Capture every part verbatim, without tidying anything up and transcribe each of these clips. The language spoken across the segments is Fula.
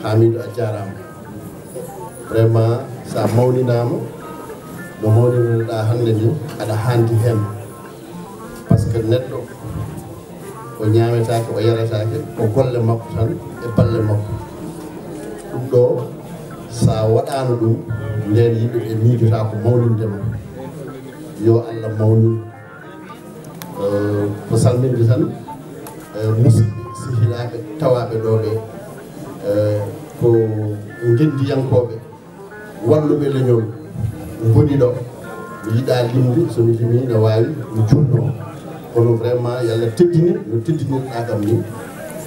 Hamidou, a jaaraama. Vraiment, so a mawninaama, no mawninoɗaa hannde ni, aɗa haandi heen. Parce que neɗɗo, o ñaametaake, o yaretaake, ko golle makko tan e balle makko. Ɗum ɗo, so a waɗaano ɗum, ndeen yimɓe ɓe miijotaa ko mawninde ma. Yo Allah mawnin. Eh, ko salminde tan, eh, musidɓe sehilaaɓe tawaaɓe ɗo ɓe, eh, ko ngenndiyankooɓe, walluɓe leñol ngoni ɗo. Mi yiɗaa limde, so mi limii ne waawi mi juutnoo. Kono vraiment, yo Allah teddine, no teddinirɗaa kam ni.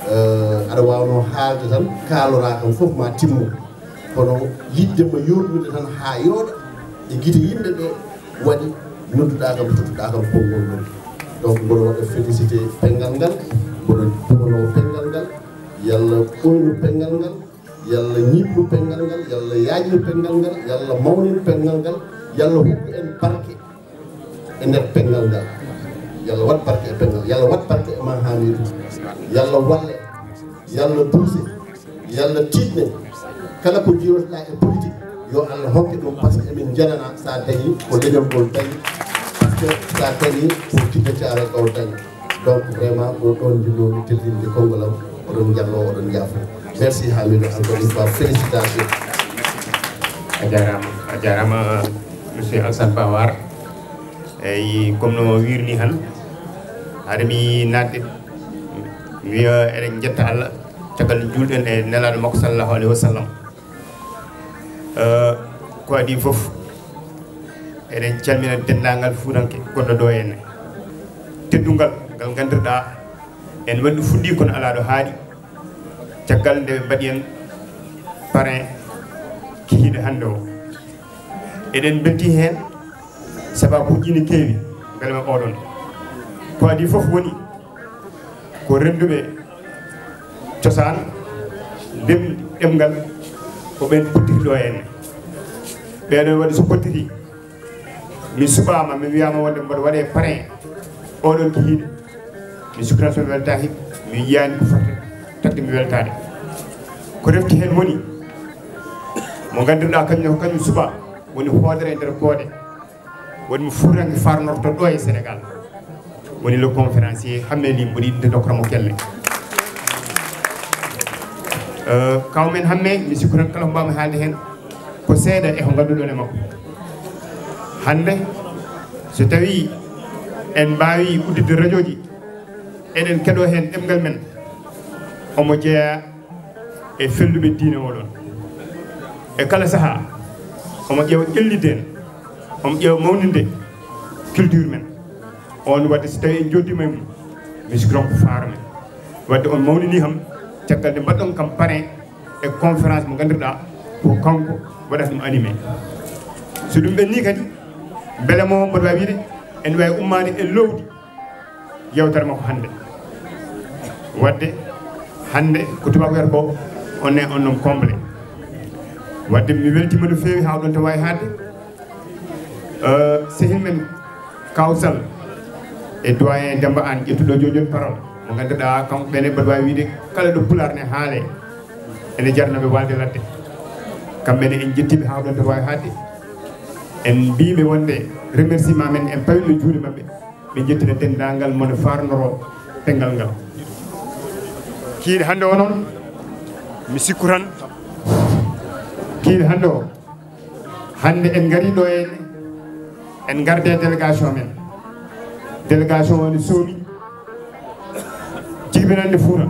Eh, aɗa waawnoo haalde tan, kaaloraa kam fof ma timmo. Kono yiɗde ma yooɗnude tan haa yooɗa e gite yimɓe ɓe waɗi nodduɗaa kam, tottuɗaa kam konngol ngol. Donc, mboɗo waɗa félicité penngal ngal, mboɗo duwanoo penngal ngal, yo Allah ɓooynu penngal ngal, yo Allah ñiiɓnu penngal ngal, yo Allah yaajnu penngal ngal, yo Allah mawnin penngal ngal, yo Allah hokku en barke e nder penngal ngal. Yo Allah waɗ barke e penngal, yo Allah waɗ barke e ma Hamidou. Yo Allah walle, yo Allah duuse, yo Allah tiiɗne. Kala ko jiilotoɗaa e politique, yo Allah hokke ɗum, parce que emin njananaa so a dañii ko leñol ngol dañi, parce que so a dañii ko Djidah Thiaroye Kaw dañi. Donc, vraiment, ko ɗoon njiɗnoomi teddinde konngol am, oɗon njalloo, oɗon njaafoo. Merci Hamidou, encore une fois, félicitations. A jaaraama, a jaaraama, monsieur Alassane Ba War. Eyi, comme no wiirni han, haade mi naatde, mi wiya eɗen njetta Allah, caggal nde njuulɗen e nelaaɗo makko sallallahu alayhi wa sallam. Eh, ko adii fof, eɗen calmina denndaangal Fuutanke gonɗo ɗo henne. Teddungal ngal nganndirɗaa, en waɗi fuɗɗii kono alaa ɗo haaɗi, caggal nde ɓe mbaɗi en parrain kikiiɗe hannde o. Eɗen mbeltii heen, sababuuji ne keewi, mbele ma oɗon. Ko adii fof woni ko rennduɓe cosaan, ndem-, ɗemngal, ko ɓeen pottiri ɗo henne. Ɓeeɗo waɗi so pottiri, mi suɓaama, mi wiyaama wonde mboɗo waɗe parrain oɗon kikiiɗe. Mi sukkata so mi weltaaki, mi yiyaani ko foti tagde mi weltaade. Ko refti heen woni mo nganndirɗaa kañum, ko kañum suɓaa, woni hoodere e nder koode, woni mo Fuutanke farnorto ɗo e Sénégal, woni le conférencier Hammee Ly, mboɗo yiɗde dokkora mo kelle. Eh, kaw men Hammee, mi sikku tan kala ko mbaawmi haalde heen ko seeɗa e ko ngannduɗon e makko. Hannde, so tawii en mbaawii udditde rajooji, eɗen keɗoo heen ɗemngal men, omo jeyaa e felluɓe diine oɗon. E kala sahaa, omo ƴeewa ƴellitde en, omo ƴeewa mawninde culture men. On waɗde, so tawii en njoddiima e mum, mi sikki toon ko faaro men. Waɗde on mawninii kam, caggal nde mbaɗɗon kam parrain e conférence mo nganndirɗaa ko kanko waɗata ɗum animé. So ɗum ɓennii kadi, mbele mo mboɗo waawi wiide, en waawi ummaade e loowdi yewtere makko hannde. Waɗde hannde ko tubaako wiyata ko on est un homme comblé. Waɗde mi weltiima no feewi haa ɗoon to waawi haaɗde. Eh, sehil men Kawsal e doyen Demba Aan ƴettuɗo jooni jooni parole. Mo ngannduɗaa kanko ɓe ne mbaɗa waawi wiide kala ɗo pulaar ne haalee ene jarna ɓe waalde ladde. Kamɓe ne en njettii ɓe haa ɗoon to waawi haaɗde. En mbii ɓe wonde remerciement men en pawino juuɗe maɓɓe. Ɓe njettina denndaangal mo ne faarnoroo penngal ngal. Kiiɗe hannde o noon, mi sikku tan, kiiɗe hannde o, hannde en ngarii ɗo en, en ngarde délégation men. Délégation o ne soomi jibinande Fuuta,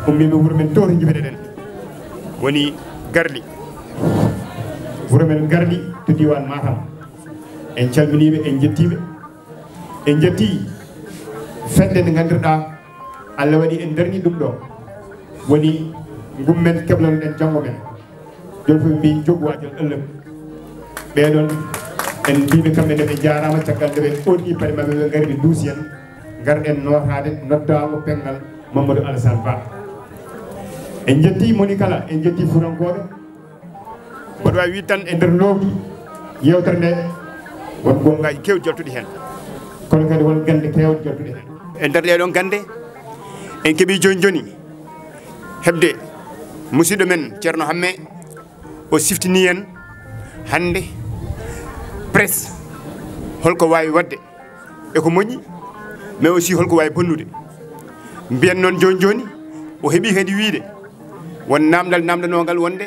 ummiiɓe wuro men to to njibineɗen. Woni Garli, wuro men Garli to diiwaan Matam. En calminii ɓe, en njettii ɓe. En njettii fedde nde nganndirɗaa Allah waɗi en darni ɗum ɗo. Woni ngum men keblanoɗen janngo men. Jooni fof mbi joggu waajal ëllëg. Ɓee ɗoon en mbiiɓe kamɓe nde ɓe njaaraama caggal nde ɓe ɓorni paɗe maɓɓe ɓe ngari ɓe nduusi en. Ngarɗen nootaade noddaango penngal Mamadou Alassane Ba. En njettii moni kala, en njettii Fuutankooɓe. Mboɗo waawi wiide tan e nder loowdi yeewtere nde won goongaaji keewɗi jaltuɗi heen, kono kadi won gannde keewɗe jaltuɗe heen. E nder ɗee ɗoon gannde en keɓii jooni jooni heɓde Musidɗo men Ceerno Hammee, o siftini en hannde presse holko waawi waɗde e ko moƴƴi, mais aussi holko waawi bonnude. Mbiyen noon jooni jooni, o heɓii kadi wiyde won naamndal naamndanoogal wonde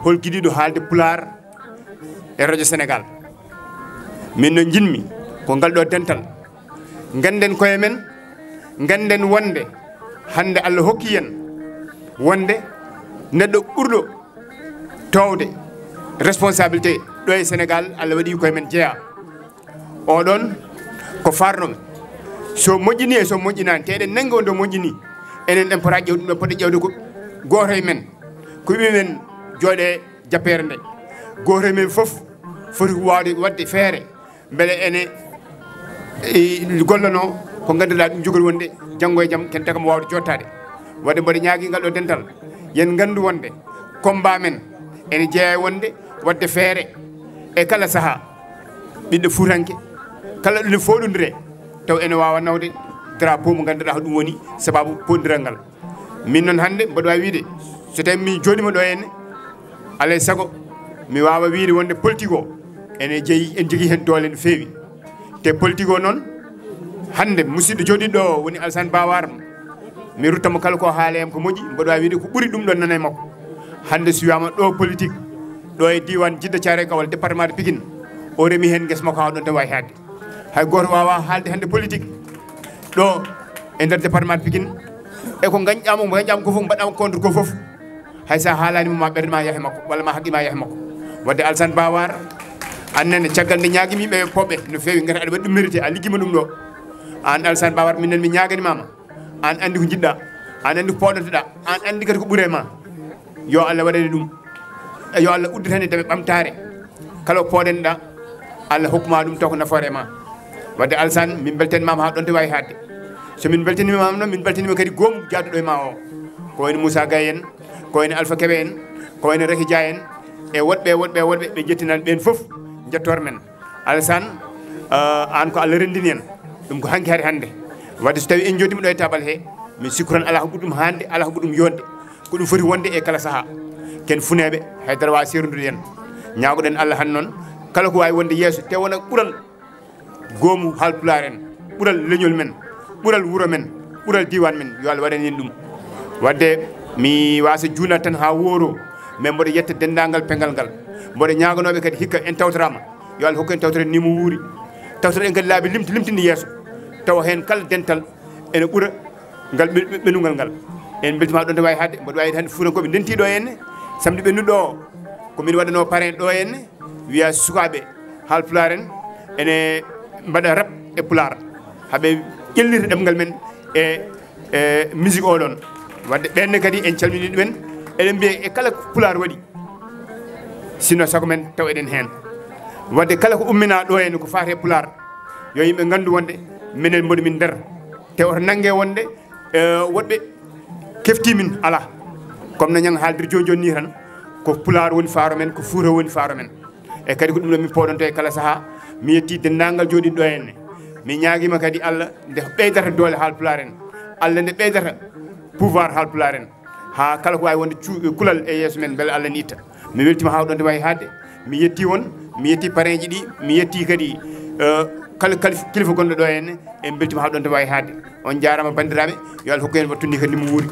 hol giɗiiɗo haalde Pulaar e Radio Sénégal. Min no njiɗmi ko ngal ɗo dental, ngannden koye men, ngannden wonde hannde Allah hokki en wonde neɗɗo ɓurɗo toowde responsabilité ɗo e Sénégal, Allah waɗi koye men jeyaa. Oɗon ko farnoɓe. So moƴƴini e so moƴƴinani, te eɗen nangi on ɗo moƴƴini, enen en pota ƴewde ɗum, en pota ƴewde ko gooto e men, ko ɓe men jooɗe jappeere nde. Gooto e men fof foti ko waawde waɗde feere mbele ene, e, gollano ko ngannduɗaa ɗum jogori wonde janngo e jam ken tagama waawde jottaade. Waɗde mboɗo ñaagi ngal ɗo dental, yen nganndu wonde combat men ene jeeya e wonde waɗde feere e kala sahaa, ɓiɗɗo fuutanke kala ɗo ne fooɗondire taw ene waawa nawde drapeau mo ngannduɗaa ko ɗum woni sababu poondiral ngal. Min noon hannde mboɗo waawi wiyde, so tawi mi jooɗiima ɗo henne, alay sago mi waawa wiyde wonde politique o ene jeyi, en jogii heen doole no feewi. Te politique o noon, hannde musidɗo jooɗiiɗo ɗo o woni Alassane Bawar, mi rutta mo kala ko haala yam ko moƴƴi, mboɗo waawi wiyde ko ɓuri ɗum ɗoon nana e makko. Hannde so wiyaama ɗo politique, ɗo e diiwaan Jidda Thiaroye Kaol, département de Pikine, o remi heen ngesa makko haa ɗoon tan waawi haaɗde. Hay gooto waawaa haalde hannde politique ɗo e nder département de Pikine. E ko ngañɗaa mo, ngañɗaa mo ko fof, mbaɗɗaa mo contre ko fof, hay so a haalaani mo, ma ɓernde ma yahe makko, walla ma haqqe ma yahe makko. Waɗde Alassane Bawar, aan nene, caggal nde ñaagimi ɓe poɓɓe no feewi, ngati aɗa waɗi ɗum mérité, a liggiima ɗum ɗo. Aan Alassane Bawar, min nene mi ñaaganimaama. Aan anndi ko njiɗɗaa, aan anndi ko pooɗontoɗaa, aan anndi kadi ko ɓure ma. Yo Allah waɗane ɗum. Yo Allah udditane dame ɓamtaare. Kala ko pooɗanɗaa, Allah hokku ma ɗum taw ko nafoore ma. Waɗde Alassane, min mbeltanimaama haa ɗoon to waawi haaɗde. So min mbeltanimaama noon, min mbeltaniima kadi goomu jaaduɗo e ma o. Ko wayno Moussa Gaye en, ko wayno Alpha Kébé en, ko wayno Raky Dia en, e woɗɓe, woɗɓe, woɗɓe, ɓe njettinan ɓeen fof, njettoor men. Alassane, eh, aan ko Allah renndini en. Ɗum ko hanki hari hannde. Waɗde so tawi en jooɗiima ɗo e tabal he, min sikku tan alaa ko ɓuri ɗum haaɗde, alaa ko ɓuri ɗum yooɗde. Ko ɗum foti wonde e kala sahaa. Ken funeeɓe, haydara waawa seerndude en. Ñaagoɗen Allah han noon, kala ko waawi wonde yeeso, te wona ɓural goomu Haalpulaar en, ɓural leñol men, ɓural wuro men, ɓural diiwaan men, yo Allah waɗan en ɗum. Waɗde mi waasa juunaade tan haa wooro, mais mboɗo yetta denndaangal pengal ngal. Mboɗo ñaaganooɓe kadi hikka en tawtoraama, yo Allah hokku en tawtoreede ni mo wuuri. Tawtoreɗen kadi laabi limti-, limtinɗi yeeso, tawa heen kala dental ene ɓura ngal ɓe-, ɓe-, ɓennugal ngal. En mbeltiima ɗoon to waawi haaɗde, mboɗo waawi hannde fuutankooɓe ndentii ɗo henne, samedi ɓennuɗo o, ko min waɗanoo parrain ɗo henne, wiya sukaaɓe Haalpulaar en ene mbaɗa rap e Pulaar, haɓe ƴellita ɗemngal men e, e musique o ɗon. Waɗde ɓeen ne kadi en calminii ɗumen, eɗen mbiya e kala ko Pulaar waɗi, sinno sago men taw eɗen heen. Waɗde kala ko umminaa ɗo henne ko faati e Pulaar, yo yimɓe nganndu wonde minen mboɗo min nder. Te oto nannge wonde, e, woɗɓe keftii min, alaa. Comme no ñang haaldir jooni jooni nii tan, ko Pulaar woni faaro men, ko Fuuta woni faaro men. E kadi ko ɗum ɗo min pooɗonto e kala sahaa. Mi yettii denndaangal jooɗiiɗo ɗo henne. Mi ñaagiima kadi Allah nde ɓeydata doole Haalpulaar en, Allah nde ɓeydata pouvoir Haalpulaar en, haa kala ko waawi wonde cu-, kulal e yeeso men, mbele Allah ne itta. Mi weltiima haa ɗoon to waawi haaɗde. Mi yettii on, mi yettii parrainji ɗi, mi yettii kadi, eh, kala kalif-, kilifa gonɗo ɗo henne. En mbeltiima haa ɗoon to waawi haaɗde. On njaaraama banndiraaɓe, yo Allah hokku en wattu ni kadi mo wuuri.